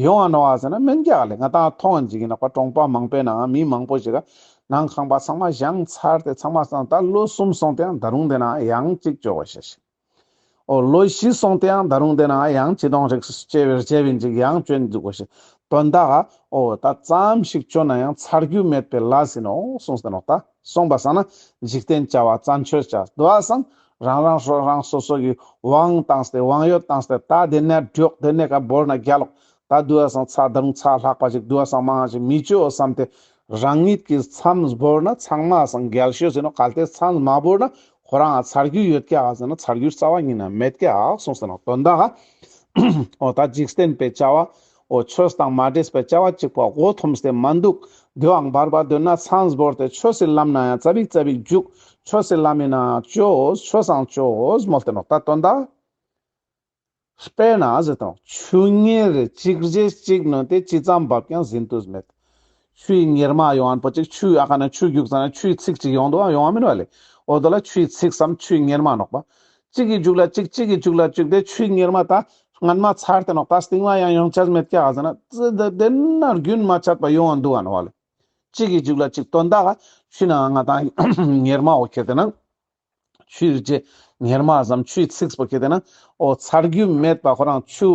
ཡོང་ང་ནོག་ཟེར་ན་མེན་ཀྱག་ལེ། ང་ཏང་མཐོང་ཡིན་ཅིག་ཡིན་ནོག་པ། གྲོང་པ་མང་པོའི་ནང་མི་མང་པོ་ཞིག་ག་ནང་ཁང་པ་ཚང་མ་བཞེངས་ཚར་ཏེ་ཚང་མ་སང་ད་ལོ་གསུམ་སོང་སྟེ་ཡང་ད་རུང་དེ་ན་ཡང་ཅིག་ཅོ་དགོས་ཤ་ཞིག། འོ་ལོ་བཞི་སོང་སྟེ་ཡང་ད་རུང་དེ་ན་ཡང་ཅི་དོང་རིགས་སུ་སྐྱེ་བའི་རྗེ་བིན་ཅིག་ཡང་ཅོན་འདུག་གོ་ཞིག། དོན་དག་ག་འོ་ད་ཙམ་ཞིག་ཅོ་ན་ཡང་ཚར་རྒྱུ་མེད་པའི་ལས་ཡིན་ནོག་གསུངས་ཏེ་ནོག། ད་སོང་པ་སང་ན་འཇིག་རྟེན་བྱ་བ་བཙན་ཆོད་བྱ་དོ་བ་སང་རང་རང་སོ་རང་སོ་སོ་གི་དབང་བཏང་སྟེ་དབང་ཡོད་བཏང་སྟེ་ད་དེ་ནས་འགྲོག་དེ་ནས་ཀ་བོར་ན་རྒྱལ་ལོག། ད་དུ་བ་སང་ཚ་ད་རུང་ཚ་ལྷག་པ་ཞིག་དུ་བ་སང་མང་ཞིག་མི་ཅོ་བསམ་སྟེ་རང་ཉིད་ཀྱི་མཚམས་བོར་ན་ཚང་མ་སང་རྒྱལ་ཤོས་ཡིན་ནོག། གལ་ཏེ་མཚམས་མ་བོར་ན་ཁོ་རང་ཚར་རྒྱུ་ཡོད་ཀྱག་ཟེར་ན་ཚར་རྒྱུ་རྩ་བ་ཉིད་ན་མེད་ཀྱག་གསུངས་ཟེར་ནོག། དོན་དག་འོ་ད་འཇིག་རྟེན་པའི་བྱ་བ་འོ་ཆོས་དང་མ་འདྲེས་པའི་བྱ་བ་གཅིག་པོ་མགོ་འཐོམས་ཏེ་མ་འདུག། དེའང་བར་བར་དོན་ན་མཚམས་བོར་ཏེ་ཆོས་སི་ལམ་ན་ཡང་ཙ་པིག་ཙ་པིག་འཇུག། ཆོས་སི་ལམ་ཡིན་ན་ཅོས། ཆོས་སང་ཅོས་མོལ་ཏེ་ནོག། ད་དོན་དག་དཔེར་ན་ཟེར་དང་ཆུ་གཉེར་གཅིག་རྗེས་གཅིག་ནོན་ཏེ་ཅི་ཙམ་འབབ་ཀྱང་ཟིན་དུ་མེད། ཆུའི་གཉེར་མ་ཡོང་ཨན་པོ་ཅིག་ཆུའི་ཨ་ཁ་ན་ཆུ་རྒྱུག་ཙ་ན་ཆུའི་ཚིག་ཅིག་ཡོང་འདུག་ཨ་ཡོང་བ་མིན་བ་ལེ། འོ་དོ་ལ་ཆུའི་ཚིག་སམ་ཆུའི་གཉེར་མ་ནོག་པ། གཅིག་གི་མཇུག་ལ་གཅིག་གཅིག་གི་མཇུག་ལ་གཅིག་དེ་ཆུའི་གཉེར་མ་ད་སྔན་མ་ཚར་ཏེ་ནོག། ད་སྟིང་མ་ཡང་ཡོང་ཆ་མེད་ཀྱག་ཟེར་ན་ཙི་དེ་དེ་ན་རྒྱུན་མ་ཆད་པ་ཡོང་ཨན་འདུག་ཨ་ནོག་བ་ལེ། གཅིག་གི་མཇུག་ལ་གཅིག། དོན་དག་ཆུ་ན་ང་དང་གཉེར་མ་འོ་ཁྱེར་ཏེ་ན། ཆུའི་རྗེས་གཉེར་མ་ཙམ་ཆུའི་ཚིགས་པོ་ཁྱེར་ཏེ་ན། འོ་ཚར་རྒྱུ་མེད་པ་ཁོ་རང་ཆུ་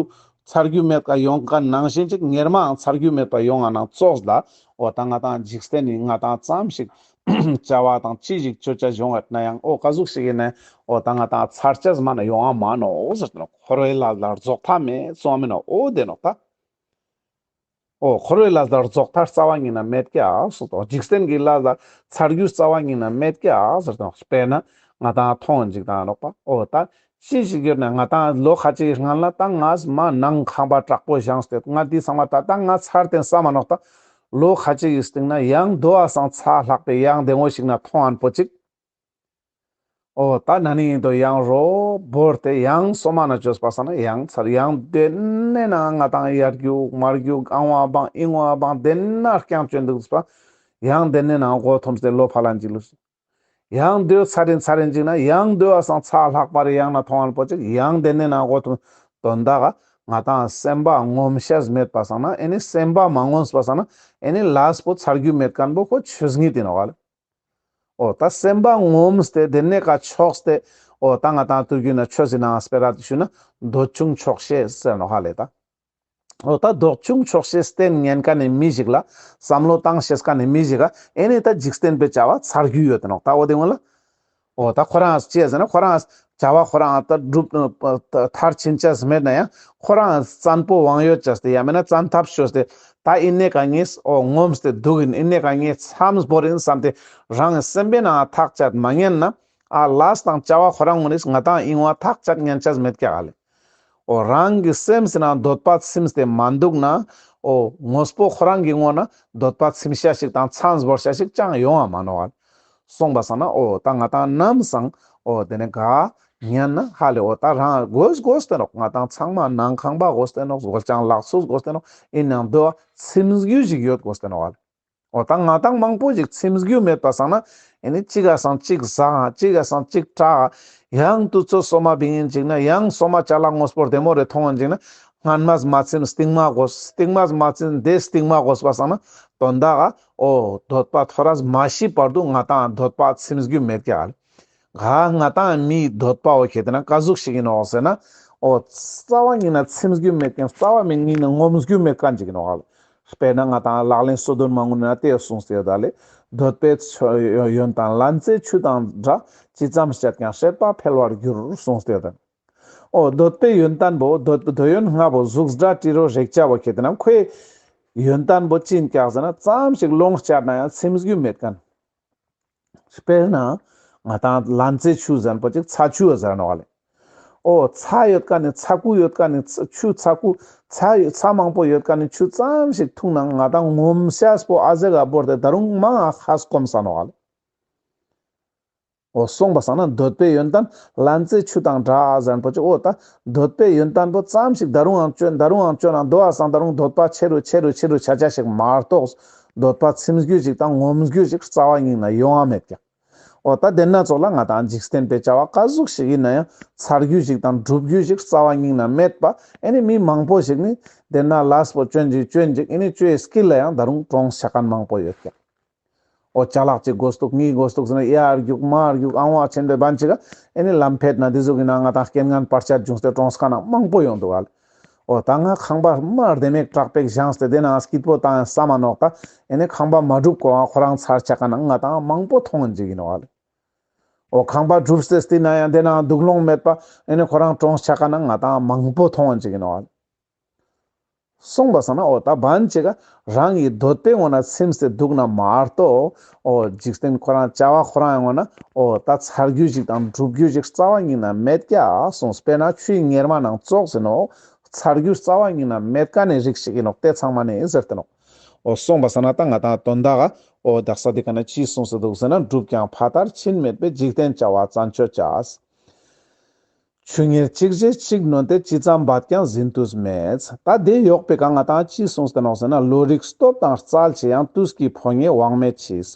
ཚར་རྒྱུ་མེད་པ་ཡོང་མཁན་ནང་བཞིན་ཅིག་གཉེར་མའང་ཚར་རྒྱུ་མེད་པ་ཡོང་ང་ནང་ཙོགས་ལ། འོ་ད་ང་དང་འཇིག་རྟེན་ནི་ང་དང་ཙམ་ཞིག་བྱ་བ་དང་ཅི་ཞིག་ཅོ་ཆ་བྱུང་བ་ན་ཡང་འོ་ག་ཟུག་ཞིག་ཡིན་ན་འོ་ད་ང་དང་ཚར་ཆ་མ་ན་ཡོང་ང་མ་ནོག་ཟེར་ཏེ་ནོག། འཁོར་བའི་ལས་ལ་རྫོགས་མཐའ་མེད་གསུངས་མིན་ནོག། འོ་དེ་ནོག་ད། འོ་འཁོར་བའི་ལས་ལ་རྫོགས་མཐའ་རྩ་བ་ཉིད་ན་མེད་ཀྱག་གསུངས་ཏོ། འཇིག་རྟེན་གྱི་ལས་ལ་ཚར་རྒྱུ་རྩ་བ་ཉིད་ན་མེད་ཀྱག་ཟེར་ཏོ། དཔེར་ན་ང་དང་མཐོང་ཅིག་དང་ནོག་པ། འོ་ད་ཅི་ཞིག་ཡོད་ན་ང་དང་ལོ་ཁ་ཅིག་གི་སྔན་ལ་ད་ང་མ་ནང་ཁང་པ་དྲག་པོ་བཞེངས་ཏེ་ང་འདི་ཚང་མ་ད་ད་ང་ཚར་ཏེ་བསམ་མ་ནོག། ད་ལོ་ཁ་ཅིག་གི་སྟིང་ན་ཡང་དོ་བ་སང་ཚ་ལྷག་པའི་ཡང་བདེ་མོ་ཞིག་ན་མཐོང་ཨན་པོ་ཅིག། འོ་ད་ན་ནིང་ཡིན་དོ་ཡང་རོ་བོར་ཏེ་ཡང་སོ་མ་ན་བཅོས་པ་སང་ན་ཡང་ཚར་ཡང་དེ་ནས་ན་ང་དང་ཡར་རྒྱུག་མར་རྒྱུག་ཨང་བ་བང་ཨིང་བ་བང་དེ་ན་རྐྱང་བཅོན་འདུག་པ། ཡང་དེ་ནས་ན་མགོ་འཐོམས་ཏེ་ལོ་ཕ་ལན་ཅིག་ལུས། ཡང་དོ་ཚར་རིན་ཚར་རིན་ཅིག་ན་ཡང་དོ་བ་སང་ཚ་ལྷག་པ་རེ་ཡང་ན་མཐོང་ཨན་པོ་ཅིག། ཡང་དེ་ནས་ན་མགོ་འཐོམས། དོན་དག་ང་དང་སེམས་པ་ངོམས་ཤེས་མེད་པ་སང་ན་ཨེ་ནི་སེམས་པ་མ་ངོམས་པ་སང་ན་ཨེ་ནི་ལས་པོ་ཚར་རྒྱུ་མེད་མཁན་པོ་ཁོ་ཆོས་ཉིད་ཡིན་ནོག་ལེ། འོ་ད་སེམས་པ་ངོམས་ཏེ་དེ་ནས་ཀ་ཕྱོགས་ཏེ་འོ་ད་ང་དང་དུས་རྒྱུན་ན་ཆོས་ཟེར་ན་སྤེ་ར་དུ་ཞུ་ན་འདོད་ཆུང་ཆོག་ཤེས་ཟེར་ནོག་ཧ་ལེ་ད། འོ་ད་འདོད་ཆུང་ཆོག་ཤེས་བསྟེན་ཉན་མཁན་ནི་མི་ཞིག་ལ་བསམ་བློ་བཏང་ཤེས་མཁན་ནི་མི་ཞིག་ག་ཨེ་ནི་ད་འཇིག་རྟེན་པའི་བྱ་བ་ཚར་རྒྱུ་ཡོད་དེ་ནོག། ད་འོ་དེ་སྔོན་ལ། འོ་ད་ཁོ་རང་ཅི་ཟེར་ན་ཁོ་རང་བྱ་བ་ཁོ་རང་ད་སྒྲུབ་མཐར་ཕྱིན་ཆ་མེད་ན་ཡང་ཁོ་རང་བཙན་པོ་དབང་ཡོད་བྱས་ཏེ་ཡང་མེད་ན་བཙན་ཐབས་ཤོར་ཏེ་ད་ཨི་ནེ་ཀ་ངས་འོ་ངོམས་ཏེ་འདུག་ཡིན་ཨི་ནེ་ཀ་ངས་མཚམས་བོར་ཡིན་བསམ་སྟེ་རང་སེམས་པའི་ནང་ཐག་བཅད་མ་ཉན་ན་ཨ་ལས་དང་བྱ་བ་ཁོ་རང་ངོ་ནས་ང་དང་ཨིན་བ་ཐག་བཅད་ཉན་ཆ་མེད་ཀྱག་ལེ། འོ་རང་གི་སེམས་སི་ནང་འདོད་པ་ཚིམས་ཏེ་མ་འདུག་ན། འོ་དངོས་པོ་ཁོ་རང་གི་ངོ་ན་འདོད་པ་ཚིམ་ཤ་ཞིག་དང་མཚམས་བོར་ཤ་ཞིག་ཅང་ཡོང་བ་མ་ནོག་ཨ། སོང་པ་སང་ན་འོ་ད་ང་དང་ནམ་སང་འོ་དེ་ནས་ག་ཉན་ན་ཧ་ལེ་འོ་ད་རང་དགོས་དགོས་ཏེ་ནོག། ང་དང་ཚང་མ་ནང་ཁང་པ་དགོས་ཏེ་ནོག། སྒོ་ལྕང་ལག་ཚུགས་དགོས་ཏེ་ནོག། ཨིན་ནའང་འདོད་པ་ཚིམ་རྒྱུ་ཞིག་ཡོད་དགོས་ཏེ་ནོག་ཨ། འོ་ད་ང་དང་མང་པོ་ཞིག་ཚིམ་རྒྱུ་མེད་པ་སང་ན་ཨེ་ནི་གཅིག་ག་སང་གཅིག་ཟ་གཅིག་ག་སང་གཅིག་དྲག་ཡང་དུས་ཚོད་སོ་མ་བིང་ཡིན་ཅིག་ན་ཡང་སོ་མ་ཅ་ལག་དངོས་པོ་བདེ་མོ་རེ་མཐོང་ཡིན་ཅིག་ན་སྔན་མ་མ་ཚིམ་སྟིང་མ་དགོས། སྟིང་མ་མ་ཚིམ་དེ་སྟིང་མ་དགོས་པ་སང་ན་དོན་དག་ག་འོ་འདོད་པ་ཐོ་རས་མ་ཤི་བར་དུ་ང་དང་འདོད་པ་ཚིམ་རྒྱུ་མེད་ཀྱག་ལེ། ག་ང་དང་མིའི་འདོད་པ་འོ་ཁེ་དེ་ན་ཀ་ཟུག་ཞིག་ཡིན་ནོག་ཟེར་ན། འོ་རྩ་བ་ཉིད་ན་ཚིམ་རྒྱུ་མེད་མཁན་རྩ་བ་མེད་ཉིད་ན་ངོམས་རྒྱུ་མེད་མཁན་ཅིག་ཡིན་ནོག་ལེ། དཔེར་ན་ང་དང་ལག་ལེན་སོ་བདུན་མ་ངུ་ན་དེ་གསུངས་ཏེ་ཡོད་ད་ལེ། འདོད་པའི་ཡོན་ཏན་ལན་ཚྭའི་ཆུ་དང་འདྲ། ཇི་ཙམ་སྤྱད་ཀྱང་སྲེད་པ་འཕེལ་བར་འགྱུར་གསུངས་ཏེ་ཡོད་ད། འོ་འདོད་པའི་ཡོན་ཏན་པོ་འདོད་འདོད་ཡོན་ལྔ་པོ་གཟུགས་སྒྲ་དྲི་རོ་རེག་བྱ་བོ་ཁེ་དེ་ན་ཁོའི་ཡོན་ཏན་པོ་ཅི་ཡིན་ཀྱག་ཟེར་ན་ཙམ་ཞིག་ལོངས་སྤྱད་ན་ཡང་ཚིམ་རྒྱུ་མེད་མཁན། དཔེར་ན་ང་དང་ལན་ཚྭའི་ཆུ་ཟེར་པོ་ཅིག་ཚྭ་ཆུ་ཟེར་ནོག་ལེ། འོ་ཚྭ་ཡོད་མཁན་ནི་ཚྭ་ཁུ་ཡོད་མཁན་ནི་ཚྭ་ཆུ་ཚྭ་ཁུ་ཚྭ་ཡོད་ཚྭ་མང་པོ་ཡོད་མཁན་ནི་ཆུ་ཙམ་ཞིག་འཐུང་ན་ང་དང་ངོམས་ཤེས་པོ་ཨ་ཟེ་ག་བོར་ཏེ་ད་རུང་མང་ང་ཧ་སྐོམ་ས་ནོག་ལེ། འོ་སོང་པ་སང་ན་འདོད་པའི་ཡོན་ཏན་ལན་ཚྭའི་ཆུ་དང་འདྲ་ཟེར་པོ་ཅིག། འོ་ད་འདོད་པའི་ཡོན་ཏན་པོ་ཙམ་ཞིག་ད་རུང་ཡང་སྤྱོད་ད་རུང་ཡང་སྤྱོད་ན་འདོད་པ་སང་ད་རུང་འདོད་པ་ཆེ་རུ་ཆེ་རུ་ཆེ་རུ་ཆ་ཆ་ཞིག་མ་གཏོགས་འདོད་པ་ཚིམ་རྒྱུ་ཞིག་དང་ངོམས་རྒྱུ་ཞིག་རྩ་བ་ཉིད་ན་ཡོང་བ་མེད་ཀྱག། འོ་ད་དེ་ན་ཙོགས་ལ་ང་དང་འཇིག་རྟེན་པའི་བྱ་བ་ཀ་ཟུག་ཞིག་ཡིན་ན་ཡང་ཚར་རྒྱུ་ཞིག་དང་འགྲུབ་རྒྱུ་ཞིག་རྩ་བ་ཉིད་ན་མེད་པ། ཨེ་ནི་མི་མང་པོ་ཞིག་ནི་དེ་ན་ལས་པོ་སྤྱོད་ཅིག་སྤྱོད་ཅིག་ཨེ་ནི་སྤྱོད་སྐྱིད་ལ་ཡང་ད་རུང་གྲོངས་ཆ་མཁན་མང་པོ་ཡོད་ཀྱག། འོ་ཅ་ལག་ཅིག་དགོས་འདུག་གཉིས་དགོས་འདུག་ཟེར་ན་ཡར་རྒྱུག་མར་རྒྱུག་ཨང་བ་ཆེན་པོའི་བན་ཅིག་ག་ཨེ་ནི་ལམ་ཕེད་ན་འདི་ཟུག་གི་ནང་ང་དང་རྐྱེན་ངན་བར་ཆད་བྱུང་སྟེ་གྲོངས་མཁན་མང་པོ་ཡོང་འདུག་ཨ་ལེ། འོ་ད་ང་ཁང་པ་མ་བདེ་མོ་དྲག་པོ་བཞེངས་ཏེ་དེ་ནང་སྐྱིད་པོ་བཏང་ཡང་བསམ་མ་ནོག། ད་ཨེ་ནི་ཁང་པ་མ་འགྲུབ་གོ་ཨ་ཁོ་རང་ཚར་ཆ་མཁན་ང་དང་མང་པོ་མཐོང་ཡིན་ཅིག་ཡིན་ནོག་ཨ་ལེ། འོ་ཁང་པ་འགྲུབ་སྟེ་སྟེང་ན་ཡང་དེ་ནང་འདུག་ལོང་མེད་པ་ཨེ་ནི་ཁོ་རང་གྲོངས་ཆ་མཁན་ང་དང་མང་པོ་མཐོང་ཡིན་ཅིག་ཡིན་ནོག་ཨ་ལེ། སོང་པ་སང་ན་འོ་ད་བན་ཅིག་ག་རང་གི་འདོད་པའི་ངོ་ན་ཚིམས་ཏེ་འདུག་ན་མ་གཏོགས་འོ་འཇིག་རྟེན་ཁོ་རང་བྱ་བ་ཁོ་རང་ཡང་ངོ་ན་འོ་ད་ཚར་རྒྱུ་ཞིག་དང་འགྲུབ་རྒྱུ་ཞིག་རྩ་བ་ཉིད་ན་མེད་ཀྱག་གསུངས། དཔེར་ན་ཆུའི་ཉེར་མ་ནང་ཙོགས་ཟེར་ནོག། ཚར་རྒྱུ་རྩ་བ་ཉིད་ན་མེད་མཁན་ནི་རིགས་ཤིག་ཡིན་ནོག། དེ་ཚང་མ་ནི་ཟེར་ཏེ་ནོག། འོ་སོང་པ་སང་ན་ད་ང་ཏང་དོན་དག་ག་འོ་དག་ས་དེ་ཀ་ན་ཅི་གསུངས་སེ་འདུག་ཟེར་ན། འགྲུབ་ཀྱང་ཕ་མཐར་ཕྱིན་མེད་པའི། འཇིག་རྟེན་བྱ་བ་བཙན་བྱོལ་བྱ། ཆུ་ཉེར་གཅིག་རྗེས་གཅིག་ནོན་ཏེ། ཅི་ཙམ་འབད་ཀྱང་ཟིན་དུས་མེད། ད་དེ་ཡོག་པའི་ཀ་ང་ཏང་ཅི་གསུངས་ཏེ་ནོག་ཟེར་ན། བློ་རིག་སྟོབས་དང་རྩལ་ཆེ་ཡང་། དུས་ཀྱི་ཕོ་ཉས་དབང་མེད་ཕྱིས།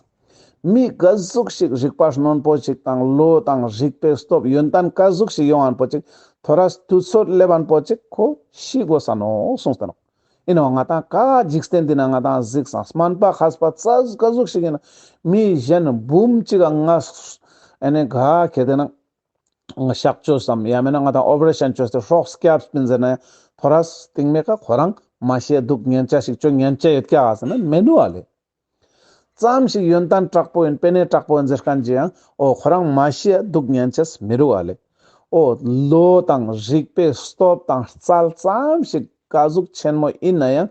མི་ག་ཟུག་ཞིག་རིག་པ་རྣོན་པོ་ཞིག་དང་བློ་དང་རིག་པའི་སྟོབས་ཡོན་ཏན་ག་ཟུག་ཞིག་ཡོང་ངན་པོ་ཅིག་ཐོ་རས་དུས་ཚོད་སླེབས་ངན་པོ་ཅིག་ཁོ་ཤི་དགོས་ས་ནོག་གསུངས་ཏེ་ནོག། ཡིན་ནོག། ང་ཏང་ག་འཇིག་རྟེན་འདི་ན་ང་ཏང་གཟིགས་སང་སྨན་པ་མཁས་པ་ཙ་ག་ཟུག་ཞིག་ཡིན་ན་མི་གཞན་འབུམ་གཅིག་ག་ང་ཨེ་ནི་ག་ཁེ་དེ་ན་གཤག་བཅོས་སམ་ཡང་མེད་ན་ང་ཏང་ཨོ་པ་རེ་ཤན་བཅོས་ཏེ་སྲོག་སྐྱབས་སྤིན་ཟེར་ན་ཡང་ཐོ་རས་སྟིང་མེ་ཀ་ཁོ་རང་མ་ཤི་འདུག་ཉན་ཆ་ཞིག་ཅོ་ཉན་ཆ་ཡོད་ཀྱག་ཟེར་ན་མི་འདུག་ཨ་ལེ། ཙམ་ཞིག་ཡོན་ཏན་དྲག་པོ་ཡིན་པེ་ནེ་དྲག་པོ་ཡིན་ཟེར་མཁན་ཅི་ཡང་འོ་ཁོ་རང་མ་ཤི་འདུག་ཉན་ཆ་མི་འདུག་ཨ་ལེ། འོ་བློ་དང་རིག་པའི་སྟོབས་དང་རྩལ་ཙམ་ཞིག་ག་ཟུག་ཆེན་མོ་ཡིན་ན་ཡང་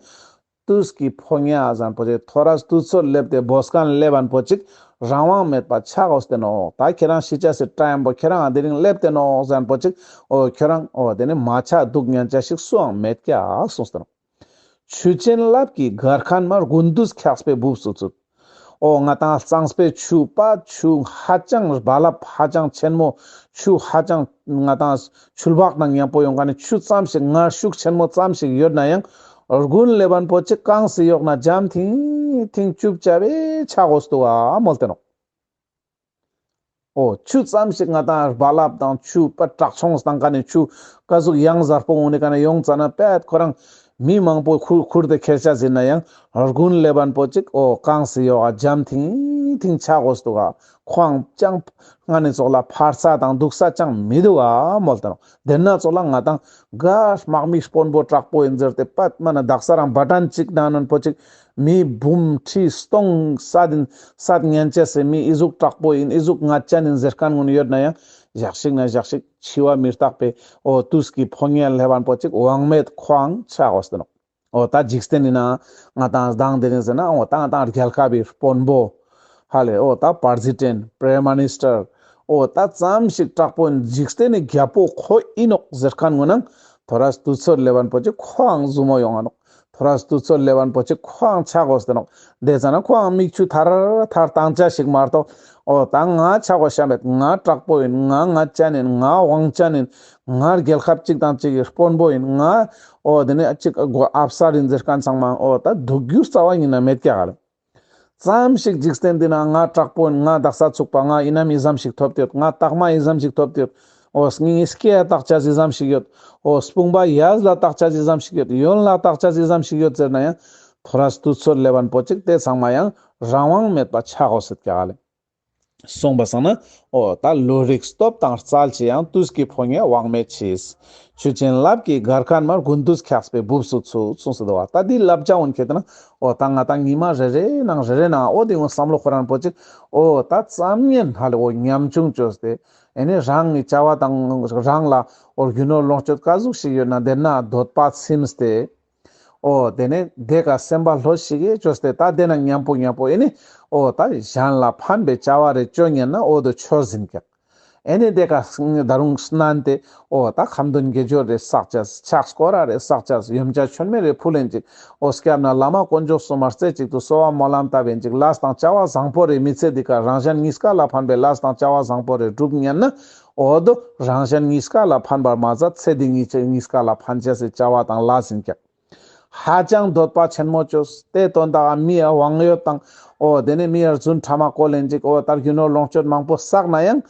དུས་ཀྱི་ཕོ་ཉས་ཟེར་ཁན་པོ་ཅིག་ཐོ་རས་དུས་ཚོད་སླེབས་ཏེ་བོ་སྐན་སླེབས་ངན་པོ་ཅིག་རང་དབང་མེད་པ་ཆ་དགོས་ཏེ་ནོག། ད་ཁྱེ་རང་ཤི་ཆ་སི་ཊའིམ་པོ་ཁྱེ་རང་ཨ་དེ་རིང་སླེབས་ཏེ་ནོག་ཟེར་ཁན་པོ་ཅིག་འོ་ཁྱེ་རང་འོ་དེ་ནི་མ་ཆ་འདུག་ཉན་ཆ་ཞིག་སུའང་མེད་ཀྱག་གསུངས་ཏེ་ནོག། ཆུ་ཆེན་རླབས་ཀྱིས་སྒར་ཁན་མ་རྒུན་དུས་འཁྱགས་པའི་སྦུབས་སུ་ཚུད། འོ་ང་ཏང་གཙང་པའི་ཆུ་པ་ཆུ་ཧ་ཅང་རྦ་རླབས་ཧ་ཅང་ཆེན་མོ་ཆུ་ཧ་ཅང་ང་ཏང་ཆུ་ལྦག་ནང་ཉམ་པོ་ཡོང་ཁན་ནི་ཆུ་ཙམ་ཞིག་ངར་ཤུགས་ཆེན་མོ་ཙམ་ཞིག་ཡོད་ན་ཡང་རྒུན་སླེབས་ངན་པོ་ཅིག་གངས་སུ་ཡོག་ན་འཇམ་ཐིང་ཐིང་ཅུབ་ཅ་བའི་ཆ་དགོས་འདུག་ཨ་མོལ་ཏེ་ནོག། འོ་ཆུ་ཙམ་ཞིག་ང་ཏང་རྦ་རླབས་དང་ཆུ་པ་དྲག་མཆོང་བཏང་ཁན་ནི་ཆུ་ག་ཟུག་ཡང་གཟར་པོ་འོང་ནི་ཀ་ན་ཡོང་ཙ་ན་པད་ཁོ་རང་མི་མང་པོ་ཁུར་ཁུར་ཏེ་ཁྱེར་ཆ་ཟིན་ན་ཡང་རྒུན་སླེབས་ངན་པོ་ཅིག་འོ་གངས་སུ་ཡོག་ག་འཇམ་ཐིང་ཐིང་ཆ་དགོས་འདུག་ག། ཁོའང་ཅང་ང་ནི་ཙོགས་ལ་ཕར་ཚ་དང་འདུག་ས་ཅང་མི་འདུག་ག་མོལ་ཏེ་ནོག། དེ་ན་ཙོགས་ལ་ང་ཏང་ག་དམག་མི་དཔོན་པོ་དྲག་པོ་ཡིན་ཟེར་ཏེ་པད་མ་ན་དག་ས་རང་བ་ཊན་ཅིག་ནང་ནོན་པོ་ཅིག་མི་འབུམ་ཁྲི་སྟོང་སད་ཡིན་སད་ཉན་ཆ་སི་མི་ཨི་ཟུག་དྲག་པོ་ཡིན་ཨི་ཟུག་ངད་ཅན་ཡིན་ཟེར་ཁན་ངུན་ཡོད་ན་ཡང་ཞག་ཞིག་ན་ཞག་ཞིག་འཆི་བ་མི་རྟག་པའི་འོ་དུས་ཀྱི་ཕོ་ཉས་སླེབས་ངན་པོ་ཅིག་དབང་མེད་ཁོའང་ཆ་དགོས་ཏེ་ནོག། འོ་ད་འཇིག་རྟེན་ནི་ན་ང་ཏང་སྡང་དེ་རིང་ཟེར་ན་འོ་ད་ང་ཏང་རྒྱལ་ཁབ་བི་དཔོན་པོ་ཧ་ལེ་འོ་ད་པར་ཛི་ཌེན་པྲེམ་མི་ནིས་ཊར་འོ་ད་ཙམ་ཞིག་དྲག་པོ་ཡིན་འཇིག་རྟེན་ནི་རྒྱལ་པོ་ཁོ་ཡིན་ནོག་ཟེར་ཁན་ངུན་ནང་ཐོ་རས་དུས་ཚོད་སླེབས་ངན་པོ་ཅིག་ཁོའང་ཟུ་མོ་ཡོང་ང་ནོག། ཐོ་རས་དུས་ཚོད་སླེབས་ངན་པོ་ཅིག་ཁོའང་ཆ་དགོས་ཏེ་ནོག། དེ་ཙ་ན་ཁོའང་མིག་ཆུ་ཐར་ཐར་བཏང་ཆ་ཞིག་མ་གཏོགས་འོ་ད་ང་ཆ་དགོས་ཤ་མེད། ང་དྲག་པོ་ཡིན། ང་ངད་ཅན་ཡིན། ང་དབང་ཅན་ཡིན། ང་རྒྱལ་ཁབ་ཅིག་དང་ཅིག་གི་དཔོན་པོ་ཡིན། ང་འོ་དེ་ནི་ཅིག་ཨབ་སར་ཡིན་ཟེར་ཁན་ཚང་མ་འོ་ད་འདུག་རྒྱུ་རྩ་བ་ཉིད་ན་མེད་ཀྱག་ག་ལེ། ཙམ་ཞིག་འཇིག་རྟེན་འདི་ན་ང་དྲག་པོ་ཡིན། ང་དག་ས་ཚུགས་པ། ང་ཨི་ནམ་ཨི་ཙམ་ཞིག་ཐོབ་སྟེ་ཡོད། ང་རྟགས་མ་ཨི་ཙམ་ཞིག་ཐོབ་སྟེ་ཡོད། འོ་སྙིང་སྐྱེ་ཡ་བརྟག་དཔྱད་ཨི་ཙམ་ཞིག་ཡོད། འོ་དཔུང་པ་ཡས་ལ་བརྟག་དཔྱད་ཨི་ཙམ་ཞིག་ཡོད། ཡོན་ལ་བརྟག་དཔྱད་ཨི་ཙམ་ཞིག་ཡོད་ཟེར་ན་ཡང་ཐོ་རས་དུས་ཚོད་སླེབས་ངན་པོ་ཅིག་དེ་ཚང་མ་ཡང་རང་དབང་མེད་པ་ཆ་དགོས་ཏེ་ཡོད་ཀྱག་ག་ལེ། གསུངས་པ་སང་ན་འོ་ད་བློ་རིག་སྟོབས་དང་རྩལ་ཆེ་ཡང་། དུས་ཀྱི་ཕོ་ཉས་དབང་མེད་ཕྱིས། ཆུ་ཆེན་རླབས་ཀྱིས་སྒར་ཁན་མ་རྒུན་དུས་འཁྱགས་པའི་སྦུབས་སུ་ཚུད་གསུངས་སེ་འདུག་པ། ད་འདི་བསླབ་བྱ་འོན་ཁེ་དེ་ན་འོ་ད་ང་ཏང་ཉི་མ་རེ་རེ་ནང་རེ་རེ་ནང་འོ་དེ་འོ་བསམ་བློ་ཁོ་རང་པོ་ཅིག་འོ་ད་ཙམ་ཉན་ཧ་ལེ་འོ་ཉམ་ཆུང་བཅོས་ཏེ་ཨེ་ནི་རང་གི་བྱ་བ་དང་རང་ལ་འོ་རྒྱུ་ནོར་ལོངས་སྤྱོད་ག་ཟུག་ཞིག་ཡོད་ན་དེ་ན་འདོད་པ་ཚིམས་ཏེ། འོ་དེ་ནས་དེ་ཀ་སེམས་པ་ལྷོད་ཤིག་གེ་བཅོས་ཏེ་ད་དེ་ན་མཉམ་པོ་མཉམ་པོ་ཨེ་ནི་འོ་ད་གཞན་ལ་ཕན་པའི་བྱ་བ་རེ་བཅོ་ཉན་ན་འོ་དོ་ཆོས་ཟིན་ཀྱག། ཨེ་ནི་དེ་ཀ་ད་རུང་སྣན་ཏེ་འོ་ད་ཁ་འདོན་དགེ་སྦྱོར་རེ་བསགས་ཅས། ཕྱག་སྐོར་ར་རེ་བསགས་ཅས། ཡོན་ཆབ་མཆོད་མེ་རེ་ཕུལ་ཡིན་ཅིག། འོ་སྐྱབས་གནས་བླ་མ་དཀོན་མཆོག་གསུམ་མ་རྩེ་གཅིག་ཏུ་གསོལ་བ་སྨོན་ལམ་བཏབ་ཡིན་ཅིག། ལས་དང་བྱ་བ་བཟང་པོ་རེ་མི་ཚེ་འདི་ཀ་རང་གཞན་གཉིས་ཀ་ལ་ཕན་པའི་ལས་དང་བྱ་བ་བཟང་པོ་རེ་སྒྲུབ་ཉན་ན་འོ་དོ་རང་གཞན་གཉིས་ཀ་ལ་ཕན་པར་མ་ཟད་ཚེ་འདི་ཉིད་ཀྱི་གཉིས་ཀ་ལ་ཕན་ཅས་སི་བྱ་བ་དང་ལས་ཡིན་ཀྱག། ཧ་ཅང་འདོད་པ་ཆེན་མོ་བཅོས་ཏེ་དོན་དག་མི་ཡ་དབང་ཡོད་དང་འོ་དེ་ནས་མི་ཡ་རྫུན་ཕྲ་མ་བཀོལ་ཡིན་ཅིག། འོ་ད་རྒྱུ་ནོར་ལོངས་སྤྱོད་མང་པོ་བསགས་ན་ཡང་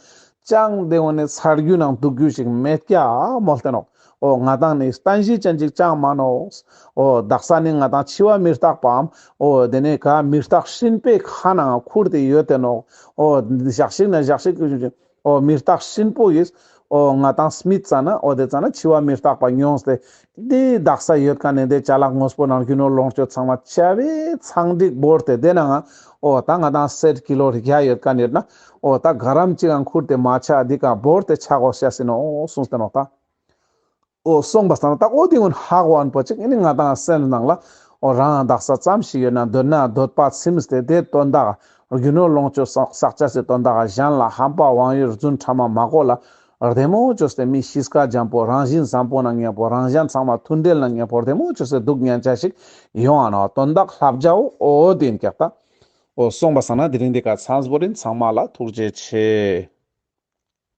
ཅང་དེ་འོ་ནས་ཚར་རྒྱུ་ནང་འདུག་རྒྱུ་ཞིག་མེད་ཀྱག་མོལ་ཏེ་ནོག། འོ་ང་ཏང་ནི་བརྟན་གཞི་ཅན་ཅིག་ཅང་མ་ནོག། འོ་དག་ས་ནི་ང་ཏང་འཆི་བ་མི་རྟག་པའམ་འོ་དེ་ནས་ག་མི་རྟག་སྲིན་པོའི་ཁ་ནང་ཁུར་ཏེ་ཡོད་དེ་ནོག། འོ་ཞག་ཞིག་ན་ཞག་ཞིག་འོ་མི་རྟག་སྲིན་པོ་ཡིས་འོ་ང་ཏང་སྨིད་ཙ་ན་འོ་དེ་ཙ་ན་འཆི་བ་མི་རྟག་པ་མྱོང་སྟེ་དེ་དག་ས་ཡོད་ཁན་ནི་དེ་ཅ་ལག་དངོས་པོ་ནང་རྒྱུ་ནོར་ལོངས་སྤྱོད་ཚང་མ་ཆ་བའི་ཚང་འགྲིག་བོར་ཏེ་དེ་ནང་འོ་ད་ང་ཏང་གསེར་ཀི་ལོ་བརྒྱ་ཡོད་ཁན་ཡོད་ན་འོ་ད་ག་རམ་གཅིག་ཡང་ཁུར་ཏེ་མ་ཆ་འདི་ཀ་བོར་ཏེ་ཆ་དགོས་ཤ་ཟིན་ནོག་གསུངས་ཏེ་ནོག་ད། འོ་སོང་པ་སང་ན་ད་འོ་དེ་ཀུན་ཧ་གོ་ཨན་པོ་ཅིག་ཨེ་ནི་ང་དང་སེམས་ནང་ལ་འོ་རང་དག་ས་ཙམ་ཞིག་ཡོད་ན་འདོད་ན་འདོད་པ་ཚིམས་ཏེ་དེ་དོན་དག་རྒྱུ་ནོར་ལོངས་སྤྱོད་བསགས་བསགས་བྱ་སི་དོན་དག་གཞན་ལ་ཧམ་པ་དབང་ཡོད་རྫུན་ཕྲ་མ་མ་གོ་ལ་བདེ་མོ་བཅོས་ཏེ་མི་གཤིས་ཀ་འཇམ་པོ་རང་བཞིན་བཟང་པོ་ན་མཉམ་པོ་རང་གཞན་ཚང་མ་མཐུན་འབྲེལ་ན་མཉམ་པོ་བདེ་མོ་བཅོས་ཏེ་འདུག་ཉན་ཆ་ཞིག་ཡོང་ཨ་ནོ། དོན་དག་བསླབ་བྱའོ་འོ་དེ་ཨིན་ཀྱག་ད། འོ་སོང་པ་སང་ན་དེ་རིང་འདི་ཀ་ཚང་པོ་ཨིན། ཚང་མ་ལ་ཐུགས་རྗེ་ཆེ།